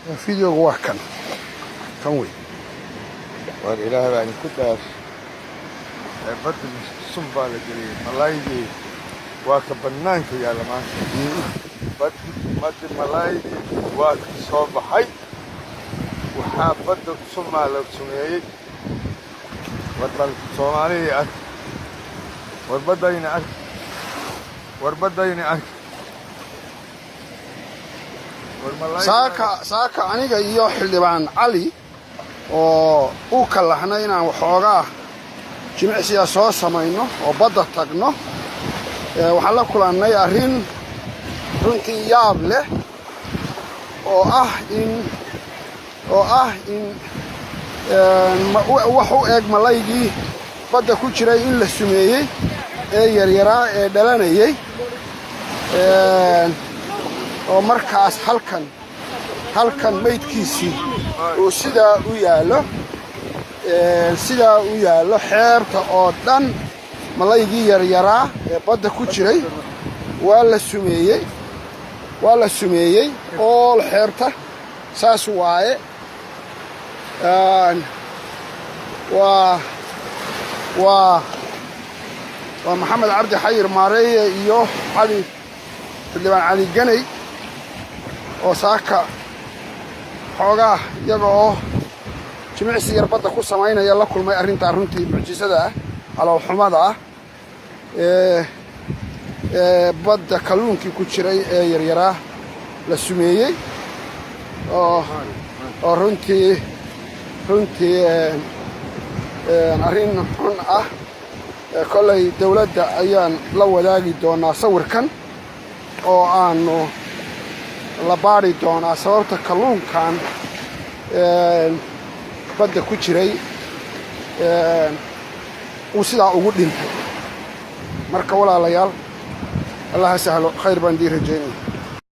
Videoga waa kan kan wey. War Ilaah baa idinku dhaaf, badda sun baa la geliyey. Malaydii waa ka bannaanka yaalla maanta. Baddi malaydii waa ka soo baxay. Waxaa badda sunbaa la sumeeyey. War bal Soomaalidii ark, war baddayna ark, war baddayna ark. Saaka saaka aniga iyo xildhibaan Cali oo u kallahnay inaan waxoogaa jimicsiga soo samayno oo badda tagno, waxaan la kulannay arrin runtii yaab leh oo ah in wax u eg malaygii badda ku jiray in la sumeeyey ee yaryaraa ee dhalanayay, oo markaas halkan maydkiisii uu sidaa u yaallo xeebta oo dhan. Malaygii yaryaraa ee badda ku jiray waa la sumeeyey, waa la sumeeyey ool xeebta. Saas waaye. Waa Maxamed Cabdi Xayir Maareeye iyo Cali, xildhibaan Cali Ganey, oo saaka xoogaa iyaga oo jimicsi yar badda ku samaynaya la kulmay arrintaa runtii mucjisada ah, caloolxumada ah, ee badda kalluunkii ku jiray ee yaryaraa la sumeeyey, oo runtii arrin xun ah. Kollay dawladda ayaan la wadaagi doonaa sawirkan oo aanu la baari doonaa sababta kalluunkan badda ku jiray uu sidaa ugu dhintay. Marka walaalayaal, Allaha sahlo, khayr baan dii rajaynaya.